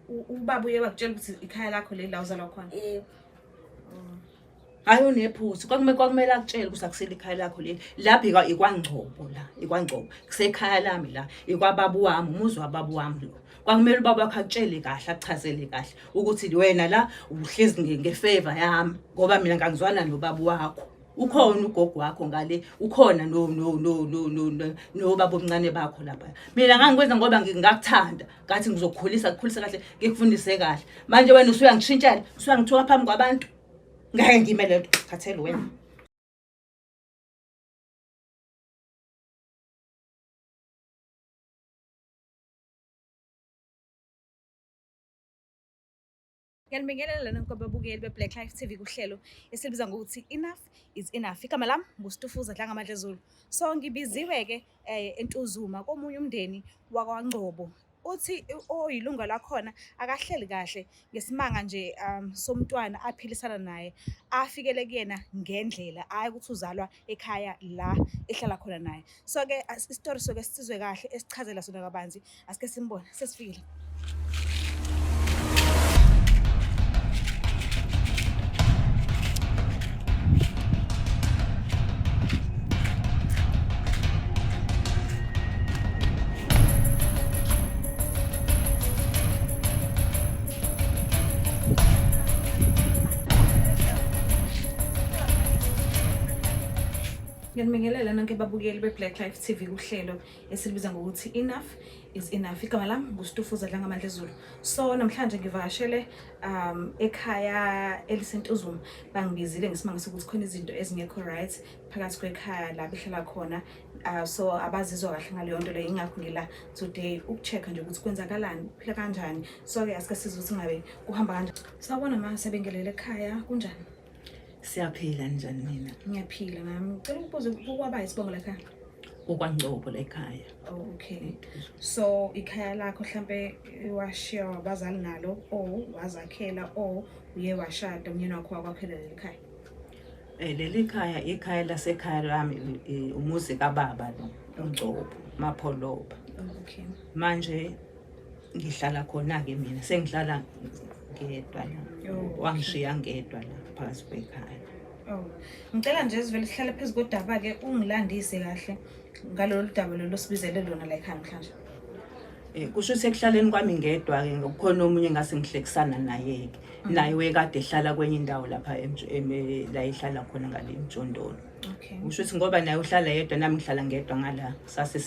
Ubaba uye wakutshela ukuthi ikhaya lakho leli la uzalwa khona? Yebo. Hayi, unephutha. Kwakumele akutshele ukuthi akusele ikhaya lakho leli. Lapha ikwaNgcobo la, ikwaNgcobo. Kusekhaya lami la, ikwababa wami, umuzi wababa wami lo. Kwakumele ubaba wakho akutshele kahle, akuchazele kahle ukuthi wena la uhlezi nge-favor yami ngoba mina ngangizwana nobaba wakho. Ukhona ugogo wakho ngale, ukhona no no no no no no nobaba omncane bakho lapha. Mina ngangikwenza ngoba ngingakuthanda, ngathi ngizokukhulisa, kukhulisa kahle, ngikufundise kahle. Manje wena usuyangishintshela, usuyangithuka phambi kwabantu. Ngeke ngime lento, khathele wena. Ngiyanibingelela nonke ababukeli be-Black Life TV kuhlelo esilibiza ngokuthi Enough is Enough. Igama lami nguStufuza Dlangamandla Zulu. So ngibiziwe-ke eNtuzuma komunye umndeni wakwaNgcobo. Uthi oyilunga lakhona akahleli kahle ngesimanga nje somntwana aphilisana naye, afikele kuyena ngendlela, hhayi ukuthi uzalwa ekhaya la ehlala khona naye. So-ke isitori soke sisizwe kahle, esichazela sona kabanzi, asike simbone, sesifikile. Ngiyanibingelela nonke babukeli be-Black Life TV kuhlelo esilibiza ngokuthi Enough is Enough. Igama lami nguStufuza Dlangamandla Zulu. So namhlanje ngivakashele ekhaya eliseNtuzuma. Bangibizile ngesimanga sokuthi khona izinto ezingekho right phakathi kwekhaya la behlala khona. So abazizwa kahle ngaleyo nto leyo, ingakho ngila today uku-check-a nje ukuthi kwenzakalani, kuphila kanjani. So-ke asike sizwe ukuthi ngabe kuhamba kanjani. Sawubona ma, siyabingelela ekhaya, kunjani? Siyaphila, njani nina? Ngiyaphila nami. Ngicela ukubuza ukwaba isibongo la ekhaya. KukwaNgcobo la ekhaya. Oh, okay. So ikhaya lakho mhlambe washiya wabazali nalo or wazakhela or uye washada umyeni wakho wakwakhela leli khaya? Leli khaya ikhaya lasekhaya lami, umuzi kababa lo, uNgcobo, Mapholoba. Okay. Manje ngihlala khona-ke mina, sengihlala ngedwa la. Wangishiya ngedwa la phakathi kwekhaya. Oh. Ngicela nje sivele sihlale phezu kodaba-ke, ungilandise kahle ngalolu daba lolu osibizele lona la ekhaya namhlanje. Kusho ukuthi ekuhlaleni kwami ngedwa-ke kukhona omunye engase ngihlekisana naye-ke. Naye wekade ehlala kwenye indawo lapha la ehlala khona ngale eMjondolo. Okay. Kusho ukuthi ngoba naye uhlala yedwa, nami ngihlala ngedwa ngala. Sase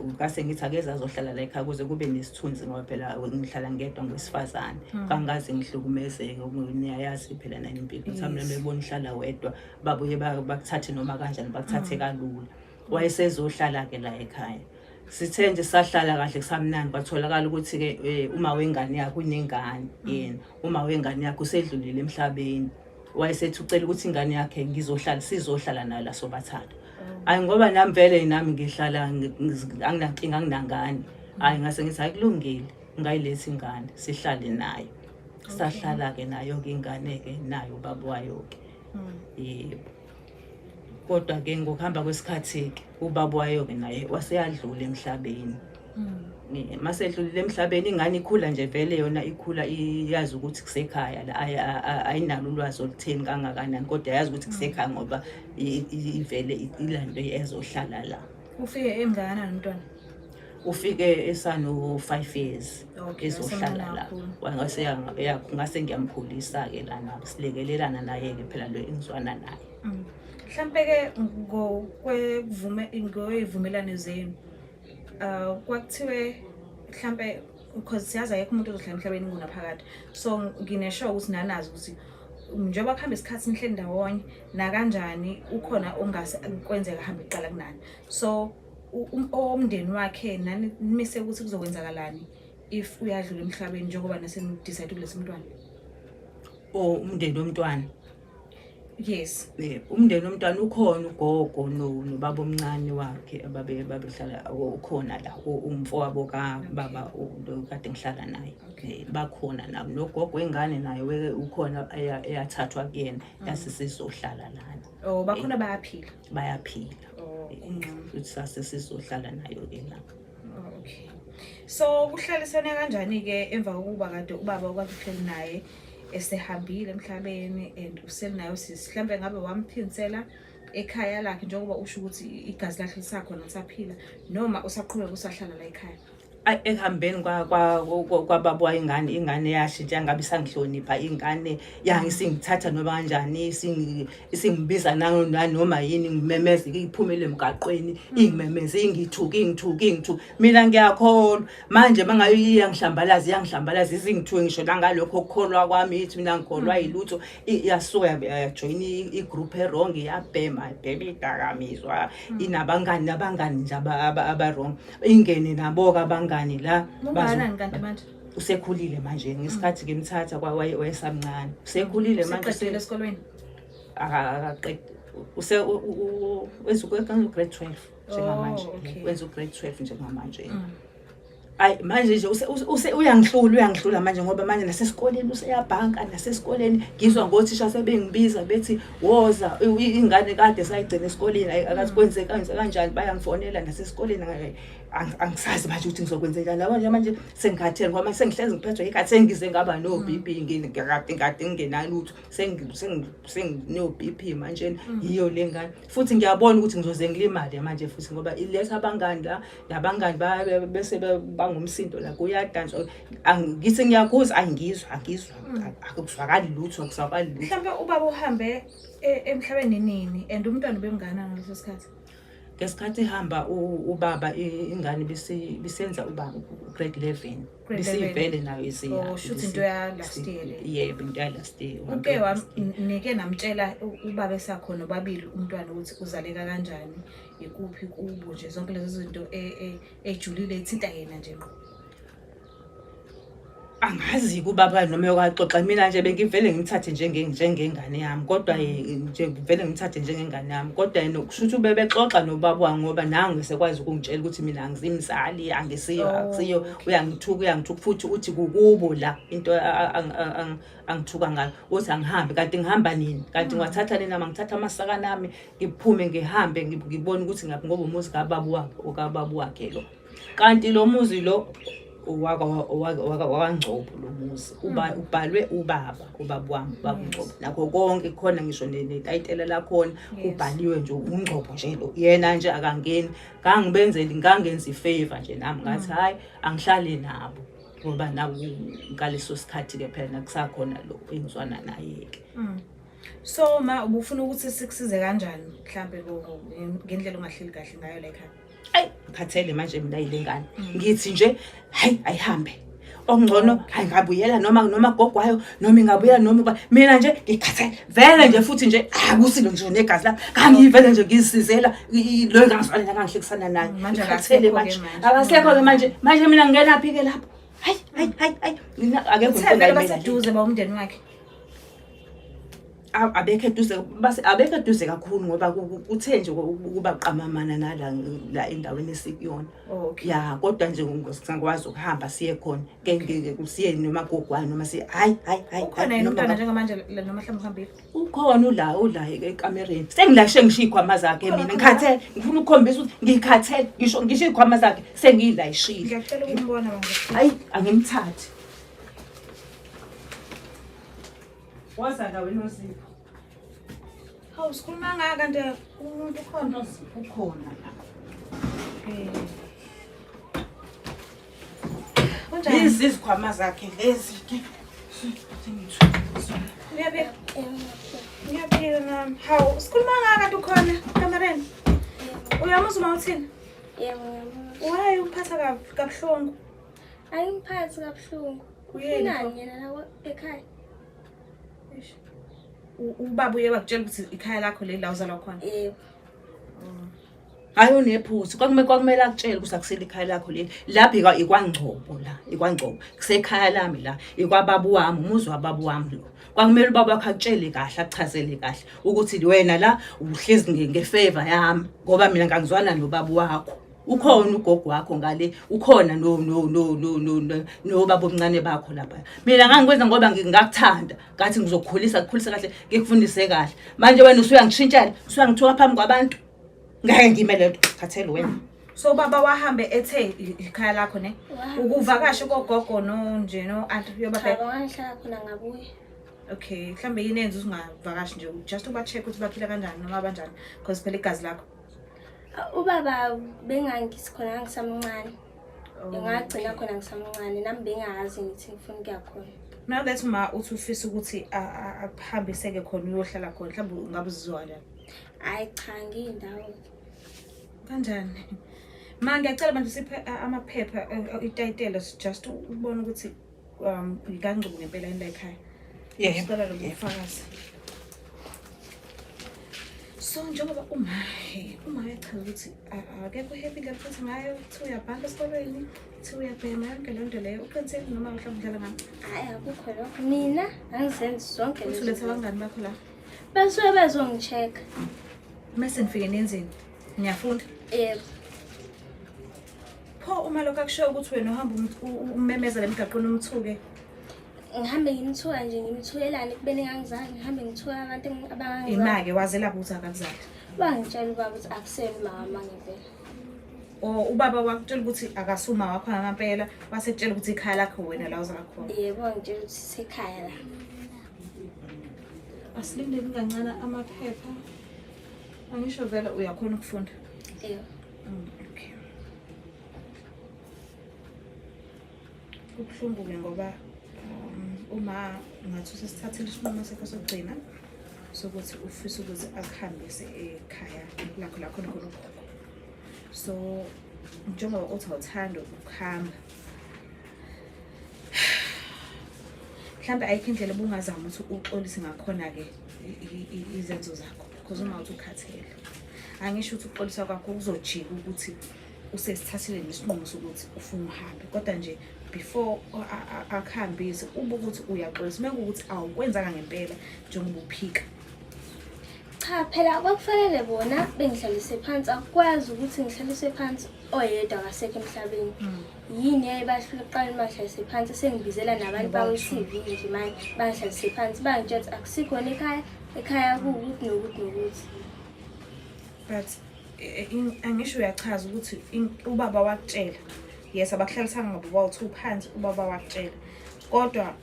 ngase ngithi akeze azohlala la ekhaya kuze kube nesithunzi ngoba phela ngihlala ngedwa ngowesifazane. Kangaze ngihlukumezeke, niyayazi phela nani impilo. Ukuthi mina bebona uhlala wedwa, babuye bakuthathe noma kanjani, bakuthathe kalula. Wayesezohlala-ke la ekhaya. Sithe nje sahlala kahle kusamnandi, kwatholakala ukuthi-ke uma wengane yakhe unengane yena, uma wengane yakhe usedlulile emhlabeni. Wayesethi ucela ukuthi ingane yakhe ngizohlala, sizohlala nayo la sobathathu. Hhayi ngoba nami vele nami ngihlala anginankinga, anginangane. Hhayi ngase ngithi hhayi kulungile, ungayiletha ingane sihlale nayo. Sahlala-ke nayo-ke ingane-ke nayo ubaba wayo-ke. Yebo. Kodwa-ke ngokuhamba kwesikhathi-ke ubaba wayo-ke naye waseyadlula emhlabeni. Mase edlulile emhlabeni ingane ikhula nje vele yona ikhula iyazi ukuthi kusekhaya la, ayinalo ulwazi olutheni kangakanani kodwa yazi ukuthi kusekhaya ngoba ivele ilandwe ezohlala la. Ufike emngakanani umntwana? Ufike esano 5 years ezohlala la. Ngase ngiyamkhulisa-ke lana, silekelelana naye-ke phela lo engizwana naye. Mhlampe-ke ngokwey'vumelwano zenu, kwakuthiwe mhlampe because siyazi akekho umuntu ozohlala emhlabeni ngunaphakade, so ngine-sure ukuthi nanazi ukuthi njengoba kuhamba isikhathi nihleli ndawonye nakanjani ukhona ongase kwenzeka ahambe kuqala kunani. So owomndeni wakhe nani nimise ukuthi kuzokwenzakalani if uyadlula emhlabeni njengoba nase-decide ukuletha umntwana? Oh, umndeni womntwana. Yes. Umndeni womntwana ukhona ugogo nobaba omncane wakhe ababehlala ukhona la, umfowabo kababa lo kade ngihlala naye. Bakhona nabo nogogo wengane naye ukhona eyathathwa kuyena yase sizohlala lana. Oh, bakhona bayaphila. Bayaphila. Oh, Futhi sase sizohlala nayo ke la. Oh, okay. So kuhlalisene kanjani-ke emva kokuba kade ubaba okade uhleli naye esehambile emhlabeni and useli naye usisi, mhlawumbe ngabe wamphindisela ekhaya lakhe njengoba usho ukuthi igazi lakhe lisakhona lisaphila, noma usaqhubeka usahlala la ekhaya? Ayi, ekuhambeni kwababa ingane, ingane yashintsha ngabe isangihlonipha ingane yangisingithatha noma kanjani, isingibiza nanoma yini, ngimemeze iphumele emgaqweni, ingimemeze, ingithuke, ingithuke, ingithuke. Mina ngiyakholwa manje, mangabe iyangihlambalaza, iyangihlambalaza, izingithuke ngisho nangalokho okukholwa kwami, ithi mina ngikholwa yilutho. Iyasuka yajoyina i-group e-wrong, iyabhema, ibhema idakamizwa, inabangani, nabangani nje aba-wrong, ingene nabo-ke abangani la. Ungakanani kanti manje? Usekhulile manje. Ngesikhathi ngimthatha wayesamncane, usekhulile manje. Useqedile esikolweni? Akaqedi, use wenza u-grade 12 njengamanje. Oh, okay. Wenza u-grade 12 njengamanje. Ayi, manje nje uyangihlula, uyangihlula manje, ngoba manje nasesikoleni useyabhanka, nasesikoleni ngizwa ngothisha sebengibiza bethi woza, ingane kade sayigcina esikoleni, ayi, akazi kwenzeka kwenze kanjani, bayangifonela nasesikoleni. Angisazi manje ukuthi ngizokwenza njani yabo nje manje sengikhathele, ngoba manje sengihlezi ngiphethwe igazi, sengize ngaba no-BP, kade kade ngingenalutho, sengino-BP manje, yiyo le ngane. Futhi ngiyabona ukuthi ngizoze ngilimale manje futhi, ngoba iletha abangani la, nabangani bese bangumsindo la, kuyadanswa. Ngithi ngiyakhuza, angizwa, angizwa, akuzwakali lutho, akuzwakali lutho. Mhlawumbe ubaba uhambe emhlabeni nini and umntwana ubemnganani ngaleso sikhathi? Ngesikhathi ihamba ubaba, ingane bisenza uba grade 11. Grade 11. Bisivele nayo isiya. Oh, shuthi into ya last year le. Yebo, into ya last year. Uke nike namtshela ubaba esakhona bobabili umntwana ukuthi uzaleka kanjani, ikuphi kubo nje, zonke lezo zinto ejulile ethinta yena nje ngqo? Angazi kubaba noma yokaxoxa, mina nje bengivele ngimthathe njengengane yami, kodwa nje ngivele ngimthathe njengengane yami, kodwa yena kusho ukuthi ubebexoxa nobaba wami, ngoba nangu esekwazi ukungitshela ukuthi mina angizimzali, angisiyo, akusiyo. Uyangithuka, uyangithuka futhi, uthi kukubo la into angithuka ngayo, uthi angihambe, kanti ngihamba nini, kanti ngiwathatha nini ama ngithatha amasakana ami ngiphume ngihambe, ngibone ukuthi ngaphi, ngoba umuzi kababa wakhe, okababa wakhe lo, kanti lo muzi lo wakwaNgcobo, lo muzi uba ubhalwe ubaba, ubaba wami, ubaba uNgcobo, nakho konke khona, ngisho netayitela lakhona kubhaliwe nje uNgcobo nje lo. Yena nje akangeni, ngangibenzeli, ngangenza i-favor nje nami, ngathi hayi, angihlale nabo, ngoba naku ngaleso sikhathi-ke phela nakusakhona lo engizwana naye-ke. So ma, ubufuna ukuthi sikusize kanjani mhlambe ngendlela ongahleli kahle ngayo la ekhaya? Ayi, ngikhathele manje mina yile ngane. Ngithi nje hayi, ayihambe, okungcono hayi ngabuyela noma gogo wayo, noma ingabuyela noma mina nje ngikhathele vele nje, futhi nje akusilo ngisho negazi la, ngangivele nje ngizisizela lo engangizwana ngangihlekisana naye. Manje Ngikhathele akasekho-ke manje. manje. Akasekho-ke manje, manje mina ngingenaphi-ke lapho? Hayi, hayi, hayi, hayi, mina akekho Uthe umuntu vele ongayimela le. baseduze ba umndeni wakhe? Abekho eduze, base abekho eduze kakhulu, ngoba kuthe nje ukuba qamamana nala la endaweni esikuyona. Oh, okay. Ya, kodwa nje singakwazi ukuhamba siye khona ke siye noma gogwane noma siye, hayi, hayi, hayi. Ukhona Hayi, yena noma umntwana njengamanje noma mhlawumbe uhambile? Ukhona, ula ekamereni, sengilashe ngisho iy'khwama zakhe. Khona, Mina khona. ngikhathele, ngifuna ukukhombisa ukuthi ngikhathele, ngisho iy'khwama zakhe sengiyilayishile. Ngiyacela ukumbona manje. Hayi, angimthathi. Woza la wena Nozipho. Hawu, sikhuluma ngaka kanti umuntu ukhona. Nozipho ukhona la. Kunjani? Lezi izikhwama zakhe lezi ke. Uyaphila? Ngiyaphila nami. Hawu, sikhuluma ngaka kanti ukhona ekamereni. Uyamuzwa uma uthini? Yebo, ngiyamuzwa. Why umphatha kabuhlungu? Ayimphathi kabuhlungu. Uyeni pho? Ufunani yena la ekhaya? Eish. Ubaba uye wakutshela ukuthi ikhaya lakho leli la uzalwa khona? Yebo. Hayi, unephutha. Kwakumele akutshele ukuthi akusile ikhaya lakho leli. Lapha ikwaNgcobo la, ikwaNgcobo. Kusekhaya lami la, ikwababa wami, umuzi wababa wami lo. Kwakumele ubaba wakho akutshele kahle, akuchazele kahle ukuthi wena la uhlezi nge-favor yami, ngoba mina ngangizwana nobaba wakho. Ukhona ugogo wakho ngale, ukhona no no no no no no nobaba omncane bakho lapha. Mina ngangikwenza ngoba ngingakuthanda, ngathi ngizokukhulisa, kukhulisa kahle, ngikufundise kahle. Manje wena usuyangishintshela, usuyangithuka phambi kwabantu. Ngeke ngime lento, khathele wena. So ubaba wahambe ethe ikhaya lakho ne? Wahambe Ukuvakashe kogogo no nje no auntie Cha, uyobabheka. ngangihlala khona ngabuya. Okay, mhlambe yini enza usungavakashi nje just uba check ukuthi baphila kanjani noma banjani because phela igazi lakho. Ubaba bengangithi khona ngangisamncane. Oh, Ngagcina okay. khona ngisamncane nami bengazi ngithi ngifuna ukuya khona. Now that uma uthi ufisa ukuthi akuhambiseke khona uyohlala khona mhlawumbe ungabe uzizwa kanjani? Hhayi cha ngiyindawo. Kanjani? Ma ngiyacela manje siphe amaphepha itayitela just ukubona ukuthi ikaNgcobo ngempela yini la ekhaya. Yebo. Sicela lo bufakazi. So njengoba uma uyachaza ukuthi akekho happy indlela ophethe ngayo, kuthiwa uyabhanka esikolweni, kuthiwa uyabhema yonke leyo nto leyo. Uqinisile noma mhlawumbe udlala ngayo? Hhayi akukho lokho. Mina angizenzi zonke Uthi lezo uletha zinto. abangani bakho la. Basuke bezongi-check-a. Mase nifike nenzeni? Niyafunda? Yebo. Pho uma lokho akushoyo ukuthi wena uhamba ummemezela emgaqweni umthuke. Ngihambe ngimthuka nje ngimthukelane ekubeni engangizali ngihambe ngithuka abantu abangangizali. Ima-ke wazelapho ukuthi akakuzali. Wangitshela ubaba ukuthi akuseni mama ngempela. Or ubaba wakutshela ukuthi akasuma wakho ngempela, wasekutshela ukuthi ikhaya lakho wena la uzala khona. Yebo wangitshela ukuthi sisekhaya la. Asilindeni kancane amaphepha. Angisho vele uyakhona ukufunda. Yebo. Okay. Kubuhlungu-ke ngoba uma ngathi usesithathile isinqumo sakho sokugcina sokuthi ufisa ukuthi akuhambise ekhaya lakho la khona khona ugogo. So njengoba uthi awuthandi ukuhamba, mhlambe ayikho indlela obungazama ukuthi uxolise ngakhona-ke izenzo zakho because uma uthi ukhathele. Angisho ukuthi ukuxolisa kwakho kuzojika ukuthi usesithathile nesinqumo sokuthi ufuna uhambe, kodwa nje before akuhambise ube ukuthi uyaxolisa uma kuwukuthi awukwenzanga ngempela njengoba uphika. Cha phela kwakufanele bona bengihlalise phansi, akukwazi ukuthi ngihlaliswe phansi oyedwa akasekho emhlabeni. Yini eyayibahlula ekuqaleni bangihlalise phansi, sengibizela nabantu bakwi-T V nje manje bangihlalise phansi bangitshela ukuthi akusikhona ekhaya, ekhaya kuwukuthi nokuthi nokuthi. But angisho uyachaza ukuthi ubaba wakutshela. Yes, abakuhlalisanga ngoba wawuthi uphansi, ubaba wakutshela. Kodwa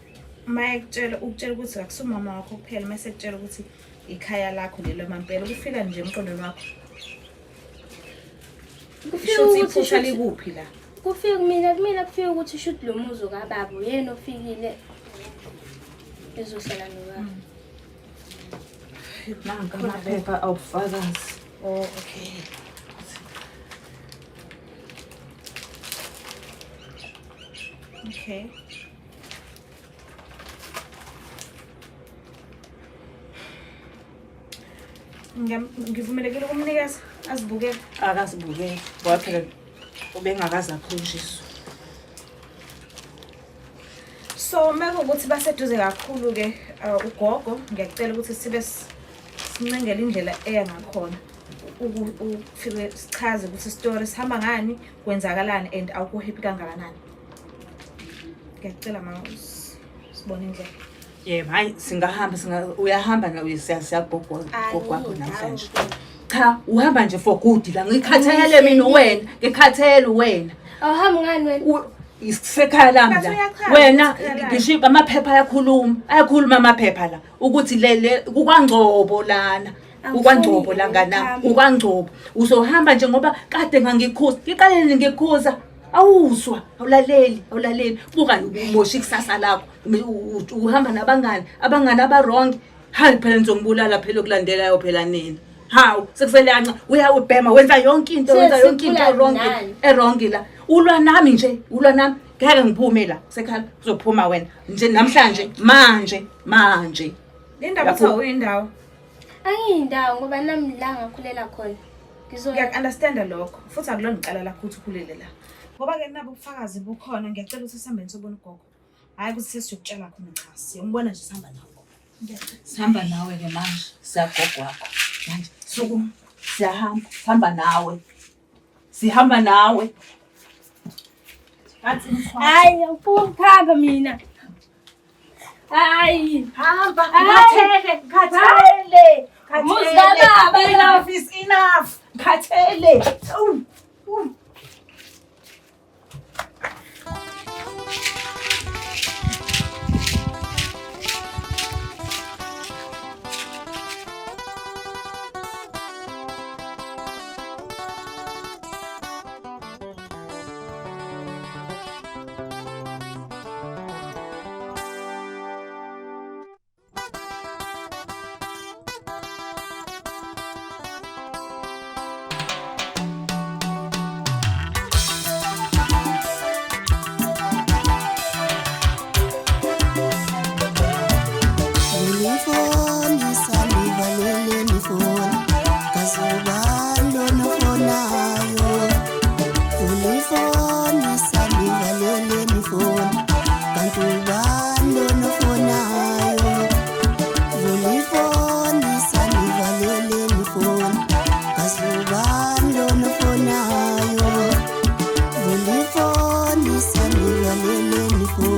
uma ekutshela, ukutshela ukuthi akusumama wakho kuphela, uma esekutshela ukuthi ikhaya lakho lelo mampela, kufika nje emqondweni wakho. Kufika Shuthi ukuthi iphutha shuthi likuphi la? Kufika kumina, kumina kufika ukuthi shuthi lo muzi kababa uyena ofikile ezohlala nobaba. Nanka amaphepha awubufakazi. Oh, okay. Okay. Ngivumelekile ukumnikeza azibukele. Akazibukele ngoba phela ubengakaze akhonjiswe. So uma kuwukuthi baseduze kakhulu-ke ugogo, ngiyacela ukuthi sibe sincengele indlela eya ngakhona. Ufike sichaze ukuthi isitori sihamba ngani, kwenzakalani and awukho happy kangakanani. Ngiyacela mama sibone indlela. Yebo, hayi singahamba, uyahamba na siyagogo wakho namhlanje. Cha, uhamba nje for good la. Ngikhathele mina wena, ngikhathele wena. Awuhambi ngani wena? Isekhaya lami But la. uyachaza Wena ukuthi ikhaya lakhe. ngisho amaphepha ayakhuluma, ayakhuluma amaphepha la ukuthi le kukwangcobo lana. Angifuni Kukwangcobo la ngana, ukuhamba. kukwangcobo. Uzohamba nje ngoba kade ngangikhuza. Ngiqale ngikhuza. Awuzwa, awulaleli, awulaleli. Buka umosha ikusasa lakho. Uhamba nabangani, abangani aba-wrong. Hayi phela nizongibulala phela okulandelayo phela nini. Hawu, sekusele yanca, uyawubhema, wenza yonke into, wenza yonke into Sesikhula wrong, nani? e-wrong la. Ulwa nami nje, ulwa nami. Ngeke ngiphume la, sekhaya uzophuma wena. Nje namhlanje, manje, manje. Le ndaba Lapho- kuthiwa uyindawo. Angiyindawo ngoba nami la ngakhulela khona. Ngiyaku-understanda lokho futhi akulona icala lakho ukuthi ukhulele la. Ngoba-ke nabo ubufakazi bukhona, ngiyacela ukuthi sihambeni sobona ugogo. Hhayi ukuthi sesiyokutshela khona, cha, siyombona nje sihamba nawe. Sihamba nawe ke manje, siyagogo wakho. Manje sukuma, siyahamba, sihamba nawe. Sihamba nawe. Hayi, awufuni ukuhamba mina. Hayi, Hamba, Ngikhathele, ngikhathele, Umuzi kababa Enough is enough. Ngikhathele. Awu.